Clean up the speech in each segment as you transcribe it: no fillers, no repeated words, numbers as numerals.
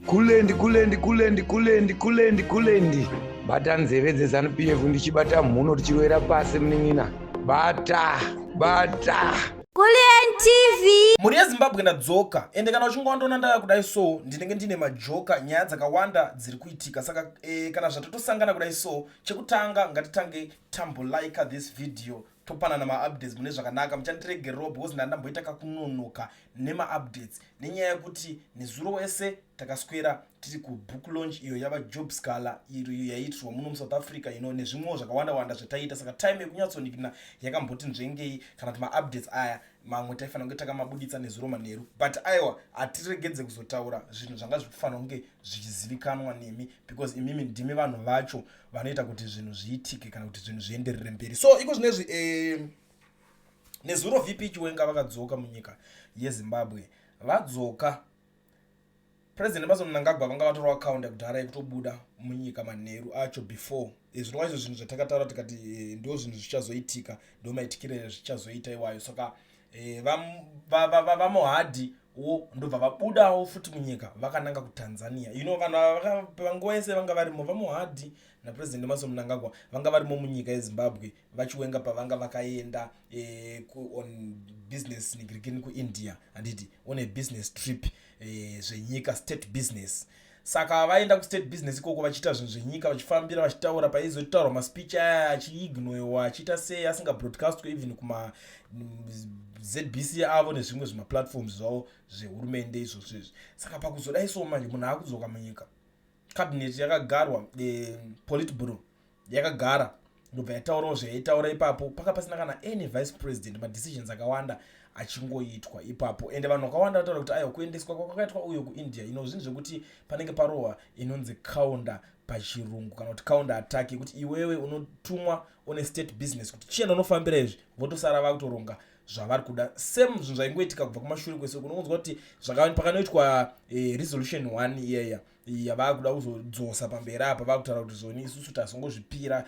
Kulendi, kulendi, kulendi, kulendi, kulendi, kulendi. Bata nzeve dzeZanu PF ndichibata mhuno tichiwera pasi munin'ina. Bata, bata. Kulliant TV. Mhuri yeZimbabwe, ndadzoka. Ende kana uchinge wandiona ndava kudai so, ndinenge ndine majoka, nyaya dzakawanda dziri kuitika. Saka kana zvatatosangana kudai so, chekutanga ngatitange tambolika this video, topanana maupdates mune zvakanaka. Muchandiregererawo because ndandamboita kakunonoka nemaupdates nenyaya yekuti nezuro wese takaswera tiri kubook launch iyo yava Job Sikhala, iyo yaiitirwa muno muSouth Africa nezvimwewo zvakawanda wanda zvataiita. Saka time yekunyatsonina yakamboti nzvengei, kana kuti maupdates aya mamwe taifanira kunge takamabuditsa nezuro manheru, but aiwa, hatiregedze kuzotaura zvinhu zvanga zvikufanira kunge zvichizivikanwa nemi, because imimi ndimi vanhu vacho vanoita kuti zvinhu zviitike kana kuti zvinhu zvienderere mberi. So iko zvinezvi, nezuro VP Chiwenga vakadzoka munyika yeZimbabwe. Vadzoka, President Emmerson Mnangagwa vanga vatorwa akaunda kudhara yekutobuda munyika manheru acho before. Zvinova izvo zvinhu zvatakataura tikati ndo zvinhu zvichazoitika, ndo maitikire zvichazoita iwayo. Saka vaMohadi wo ndobva vabudawo futi munyika, vakananga kuTanzania. Vanhu ava panguva yese vanga varimo, vaMohadi naPresident Emmerson Mnangagwa vanga varimo munyika yeZimbabwe vaChiwenga pavanga vakaenda on business nigirikini kuIndia, handiti, on a business trip, zvenyika, state business. Saka vaenda kustate business ikoko vachiita zvinhu zvenyika, vachifambira, vachitaura. Paizotaurwa maspeech aya achiignorewa, achiita sei, asingabroadcastwe even kuma ZBC avo nezvimwe zvimaplatforms zvavo zvehurumende izvozvo izvi. Saka pakuzodai so manje munhu akudzoka munyika, cabinet yakagarwa, politburo yakagara, ndobva yataurawo zvayaitaura ipapo. Paka pasina kana any vice president, madecisions akawanda achingoitwa ipapo. Ende vanhu vakawanda vataura kuti aiwa, kuendeswa kwakaitwa uyo kuIndia zvinhu zvekuti panenge parohwa inonzi counter pachirungu, kana kuti counter attack, yekuti iwewe unotumwa une state business kuti chienda unofambira izvi, votosara vakutoronga zvavari kuda. Same zvinhu zvaingoitika kubva kumashure kwese. Kunonzwa kuti pakanoitwa resolution 1 iyaya yavakuda kuzodzosa pamberi apa, vakutaura kuti zoni isusu tazongozvipira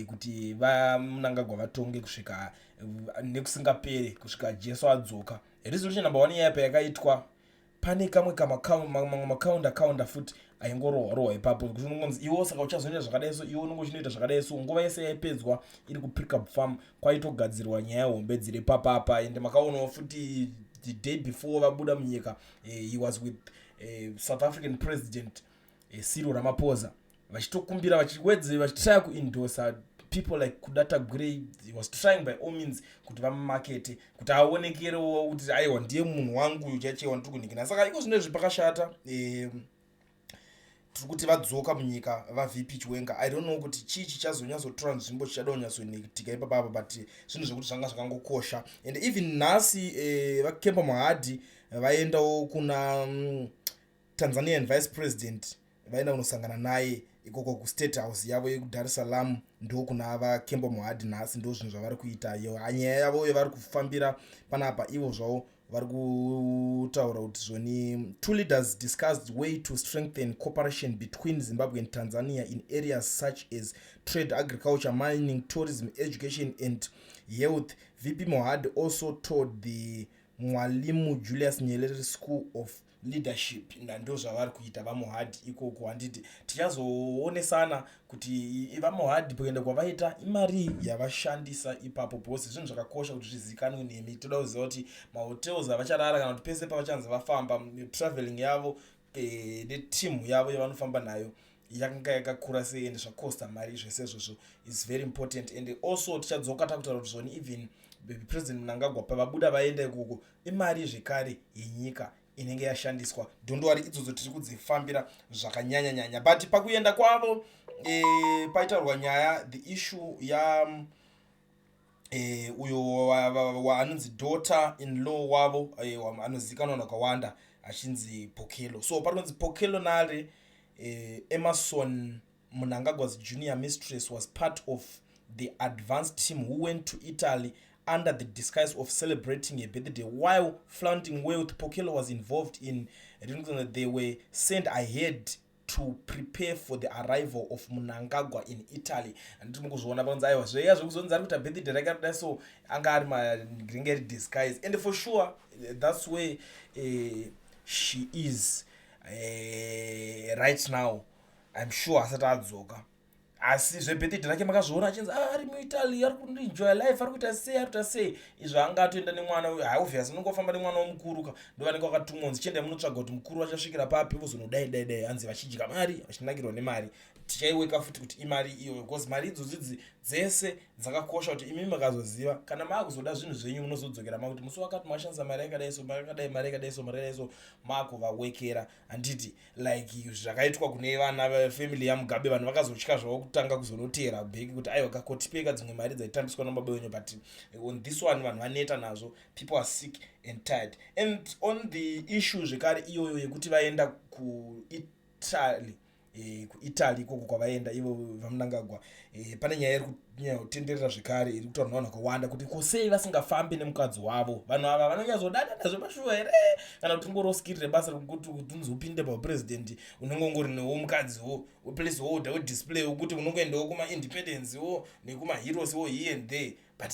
kuti vaMnangagwa vatonge kusvika nekusingaperi, kusvika Jesu adzoka. Resolution number 1 iyaya payakaitwa, pane kamwe mamwe macounter counter futi aingorohwa rohwa ipapo, kuti unongonzi iwo saka uchazoita zvakadai so, iwo unonge uchinoita zvakadai so. Nguva yese yaipedzwa iri kuPrecabe Farm, kwaitogadzirwa nyaya hombe dziri papapa. Ende makaonawo futi the day before vabuda munyika, he was with South African President Cyril Ramaphosa, vachitokumbira, vachiwedze, vachitrya kuendorsa people like Kuda Tagwirei. He was trying by all means kuti vamumakete, kuti aonekerewo kuti aiwa, ndiye munhu wangu chaichewa ndiri kunikina. Saka iko zvino izvi pakashata. Tiri kuti vadzoka munyika vaVP Chiwenga. I don't know kuti chii chichazonyatsotora nzvimbo, chichada kunyatsoitika ipapapa, but zvinhu zvekuti zvanga zvakangokosha. And even nhasi vaKembo Mohadi vaendawo kuna Tanzanian vice president, vaenda kunosangana naye ikoko kuState House yavo yekuDar es Salaam. Ndokuna vaKembo Mohadi nhasi, ndo zvinhu zvavari kuita. Nyaya yavo yavari kufambira panapa, ivo zvavo vari kutaura kuti zvoni two leaders discussed way to strengthen cooperation between Zimbabwe and Tanzania in areas such as trade, agriculture, mining, tourism, education and health. VP Mohadi also told the Mwalimu Julius Nyerere School of Leadership. Ndo zvavari kuita vaMohadi ikoko, handiti? Tichazoonesana kuti vaMohadi kuenda kwavaita imari yavashandisa ipapo, because zvinhu zvakakosha kuti zvizivikanwe nemi. Toda kuziva kuti mahotels avacharara, kana kuti pese pavachanzi vafamba, traveling yavo netimu yavo yavanofamba nayo yakanga yakakura sei, ende zvakosta mari. Zvese izvozvo is very important. And also tichadzoka takutaura kuti zvoni even President Mnangagwa pavabuda vaenda ikoko, imari zvekare yenyika inenge yashandiswa. Don't worry, idzodzo tiri kudzifambira zvakanyanya-nyanya. But pakuenda kwavo, paitaurwa nyaya, the issue ya uyo waanonzi daughter in law wavo, anozivikanwa nakawanda achinzi Pokelo. So pari kunzi Pokelo Nare, Emmerson Mnangagwa's junior mistress, was part of the advanced team who went to Italy under the disguise of celebrating a birthday while flaunting wealth. Pokelo was involved in, they were sent ahead to prepare for the arrival of Mnangagwa in Italy. Handiti mukuzviona? Panonzi aiwa, zveiya zvekuzonzi ari kuita birthday rake arikuda, so anga ari maringe ri disguise. And for sure that's where she is. Right now I'm sure asati adzoka, asi zvebirthday rake makazviona achinzi, "Ah, ari muItaly, ari kuenjoy life, ari kuita sei, ari kuita sei." Izvo anga atoenda nemwana. Obvious unongofamba nemwana womukuru ka, ndo vanenge vakatumwa kunzi, "Chiendai munotsvaga kuti mukuru vachasvikira papi." Vozonodai dai dai, hanzi vachidya mari, vachinakirwa nemari. Tichaiweka futi kuti imari iyoyo, because mari idzodzidzi dzese dzakakosha kuti imi makazoziva kana maakuzoda zvinhu zvenyu, munozodzokera makuti musi wakati mashandisa mari yakadai so, mari yakadai, mari yakadai so, mari yakadai so, maakuvawekera, handiti? Like zvakaitwa kune vana vefamily yaMugabe, vanhu vakazotya zvavo kutanga kuzonotera bheki kuti, "Aiwa, kakotipeka dzimwe mari dzaitambiswa nababa wenyu." But on this one vanhu vaneta nazvo. People are sick and tired. And on the issue zvekare iyoyo yekuti vaenda kuItaly, kuItaly ikoko kwavaenda ivo vaMunangagwa, pane nyaya iri kunyanyotenderera zvekare, iri kutaurwa navanhu vakawanda kuti ko sei vasingafambi nemukadzi wavo? Vanhu ava vanonyatsodada nazvo mashuwa here, kana kuti ringoriwo skiri rebasa rekuti unzi upinde paupurezidendi unenge ungori newo mukadziwo, place holder, wedisplay, wekuti unongoendawo kumaindependence wo nekumaheroes wo here and there? But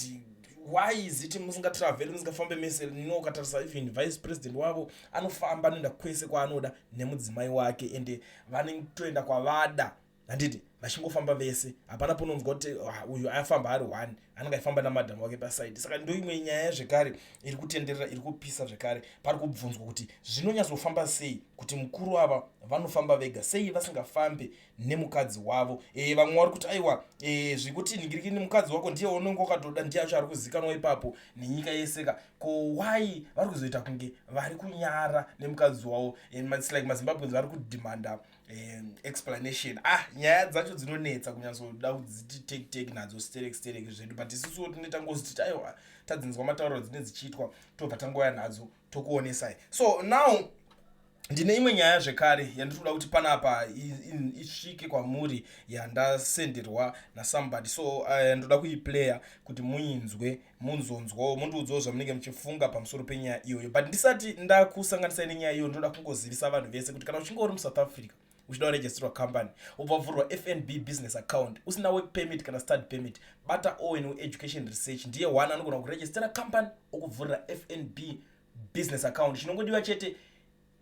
why is it musingatravheri, musingafambe mese? No, ukatarisa even vice president wavo anofamba, anoenda kwese kwaanoda nemudzimai wake, ende vanotoenda kwavada, handiti? Vachingofamba vese, hapana pononzwa kuti, "Ah, uyu afamba ari one." Anenge aifamba namadhamu wake pasaidi. Saka ndo imwe nyaya zvekare iri kutenderera, iri kupisa zvekare. Pari kubvunzwa kuti zvinonyatsofamba sei kuti mukuru ava vanofamba vega, sei vasingafambe nemukadzi wavo? Vamwe vari kuti, "Aiwa, zvekuti ningirikini mukadzi wako ndiye unenge wakatoda, ndiye acho ari kuzikanwa ipapo nenyika yeseka. Ko why vari kuzoita kunge vari kunyara nemukadzi wavo?" It's like maZimbabweans vari kudhimanda explanation. Ah, nyaya dzacho dzinonetsa kunyatsoda kudziti take take nadzo sterek sterek zvedu, but isusuwo tinoita ngozi titi, aiwa, tadzinzwa matauriro dzinenge dzichiitwa, tobva tangouya nadzo tokuonesai. So now ndine imwe nyaya zvekare yandiri kuda kuti panapa isvike kwamuri, yandasenderwa nasomebody. So ndoda kuiplaya kuti muinzwe, munzonzwawo, mundiudzawo zvamunenge muchifunga pamusoro penyaya iyoyo. But ndisati ndakusanganisai nenyaya iyoyo, ndoda kungozivisa vanhu vese kuti kana uchinge uri muSouth Africa, uchida kuregisterwa company, ubva wavhurwa FNB business account, usina work permit kana study permit, bata Owen weEducation Research. Ndiye one anogona kuregistera company, okuvhurira FNB business account. Chinongodiwa chete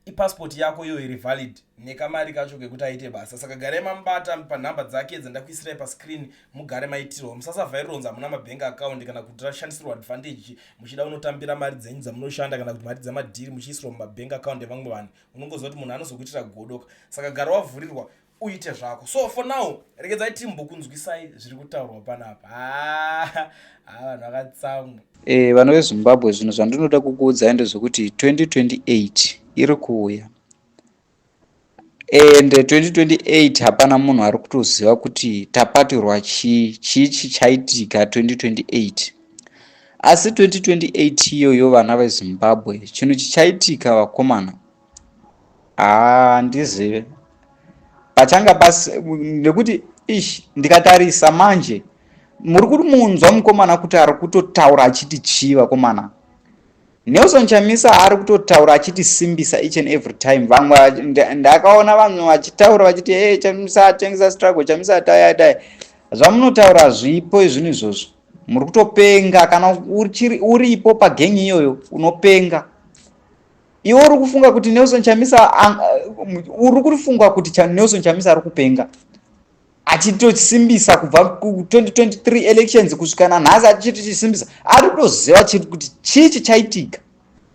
ipassport yako iyoyo iri valid nekamari kacho kekuti aite basa. Saka garai mamubata panhamba dzake dzandakuisirai pascreen, mugare maitirwa. Musasavhaironza hamuna mabank account kana kuti rashandisirwa advantage muchida unotambira mari dzenyu dzamunoshanda kana kuti mari dzamadhiri muchiisirwa mumabank account evamwe vanhu. Unongoziva kuti munhu anozokuitira godoka. Saka gara wavhurirwa, uite zvako. So for now regedzai timbokunzwisai zviri kutaurwa panapa. Ha, vanhu vakatsamwa. Vana veZimbabwe, zvinhu zvandinoda kukuudzai ndezvekuti 2028 iri kuuya, and 2028 hapana munhu ari kutoziva kuti tapatirwa chii, chii chichaitika 2028. Asi 2028 iyoyo, vana veZimbabwe, chinhu chichaitika, vakomana, handizive pachanga pasi, nekuti ish, ndikatarisa manje, muri kumunzwa mukomana kuti ari kutotaura achiti chii? Vakomana, Nelson Chamisa ari kutotaura achitisimbisa each and every time. Vamwe ndakaona vanhu vachitaura vachiti, "Hey, Chamisa atengesa struggle, Chamisa dai dai." Zvamunotaura zvipo zvinhu izvozvo, muri kutopenga. Kana uripo pagengi iyoyo, unopenga iwe. Uri kufunga kuti Nelson Chamisa, uri kufunga kuti Nelson Chamisa ari kupenga achitosimbisa kubva ku2023 elections kusvika nanhasi achitosimbisa? Ari kutoziva chiri kuti chii chichaitika,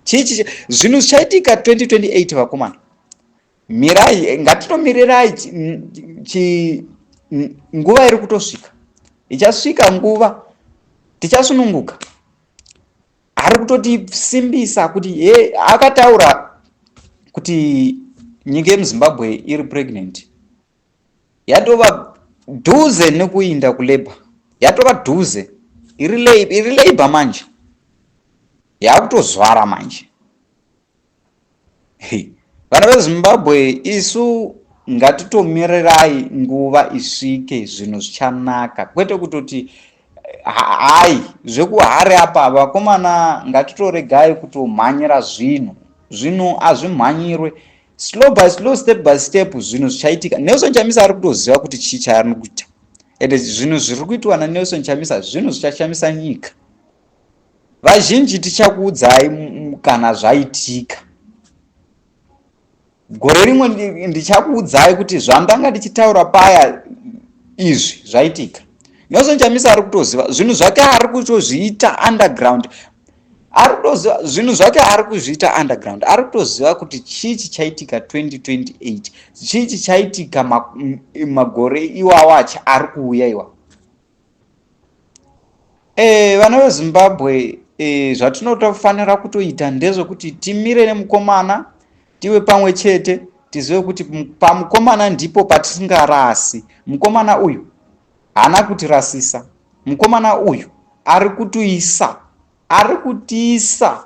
chii zvinhu zvichaitika 2028. Vakomana, mirai, ngatitomirirai nguva iri kutosvika. Ichasvika nguva tichasununguka. Ari kutotisimbisa kuti he, akataura kuti nyika yemuZimbabwe iri pregnant, yatova dhuze nekuinda kulabour, yatova dhuze, iri labour manje, yakutozvara manje. Vana veZimbabwe, isu ngatitomirerai nguva isvike, zvinhu zvichanaka, kwete kutoti hai zvekuhari apa. Vakomana, ngatitoregai kutomhanyira zvinhu. Zvinhu hazvimhanyirwe, slow by slow, step by step, zvinhu zvichaitika. Nelson Chamisa ari kutoziva kuti chii chaari kuita, ende zvinhu zviri kuitwa naNelson Chamisa zvinhu zvichashamisa nyika. Vazhinji tichakuudzai kana zvaitika. Gore rimwe ndichakuudzai kuti zvandanga ndichitaura paya izvi zvaitika. Nelson Chamisa ari kutoziva zvinhu zvake, ari kutozviita underground, ari kutoziva zvinhu zvake, ari kuzviita underground, ari kutoziva kuti chii chichaitika 2028, chii chichaitika magore iwawo achi ari kuuya iwa. Vana veZimbabwe, zvatinotofanira kutoita ndezvekuti timire nemukomana, tive pamwe chete, tizive kuti pamukomana ndipo patisingarasi. Mukomana uyu haana kutirasisa. Mukomana uyu ari kutoisa, ari kutiisa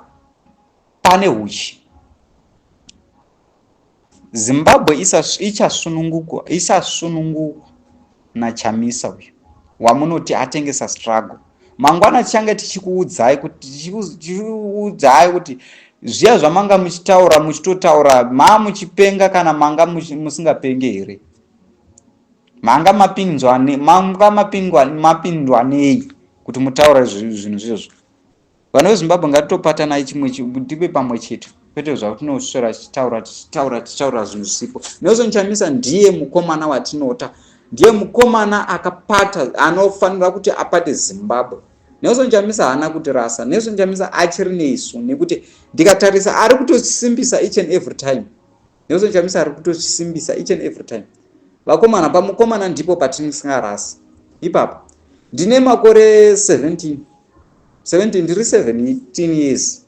pane huchi. Zimbabwe ichasunungukwa, ichasunungukwa naChamisa uyu wamunoti atengesa struggle. Mangwana tichange tichikuudzai kuti, tichikuudzai kuti zviya zvamanga muchitaura, muchitotaura maa muchipenga kana manga musingapenge here? Manga mapinzwa, manga mapindwa, mapindwa nei kuti mutaure zvinhu zvizvozvo? Vana veZimbabwe, ngatitopatanai chimwe, tive pamwe chete, kwete zvatinoswera tichitaura, tichitaura, tichitaura zvinhu zvisipo. Nelson Chamisa ndiye mukomana watinota, ndiye mukomana akapata, anofanira kuti apate Zimbabwe. Nelson Chamisa haana kutirasa. Nelson Chamisa achiri neisu, nekuti ndikatarisa ari kutosimbisa each and every time. Nelson Chamisa ari kutosimbisa each and every time. Vakomana, pamukomana ndipo patisingarasi ipapo. Ndine makore 17, 17, ndiri 17 years.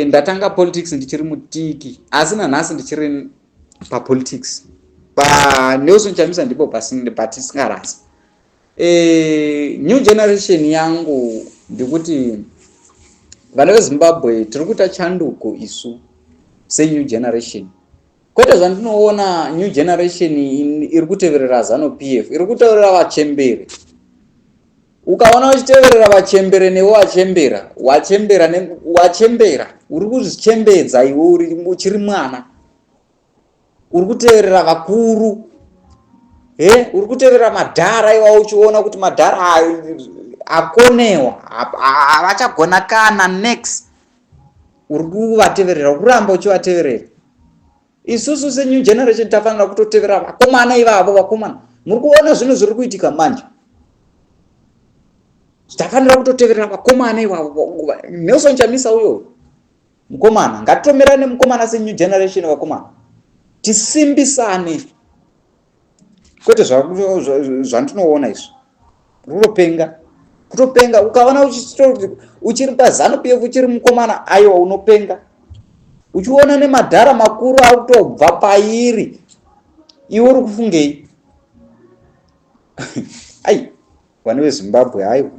Ndatanga politics ndichiri mutiki, asi nanhasi ndichiri papolitics. PaNelson Chamisa ndipo patisingarasi. New generation yangu ndikuti vana veZimbabwe tiri kuita chanduko isu senew generation, kwete zvandinoona new generation iri kuteverera ZANU PF, iri kuteverera vachembere. Ukaona uchiteverera vachembere, newe wachembera, wachembera, wachembera, uri kuzvichembedza iwe uri uchiri mwana. Uri kuteverera vakuru, he, uri kuteverera madhara iwa, uchiona kuti madhara ayo akonewa, havachagona kana next. Uri kuvateverera, kuramba uchivateverera. Isusu senew generation tafanira kutoteverera vakomana ivavo. Vakomana, muri kuona zvinhu zviri kuitika manje. Tafanira kutoteverera vakomana ivavo. Nelson Chamisa uyo mukomana, ngatitomirane mukomana senew generation. Vakomana, tisimbisane, kwete zvandinoona izvi. Rutopenga, kutopenga. Ukaona uchiri paZANU PF, uchiri mukomana, aiwa, unopenga. Uchiona nemadhara makuru akutobva pairi, iwe uri kufungei? Ai, vana veZimbabwe, aiwa.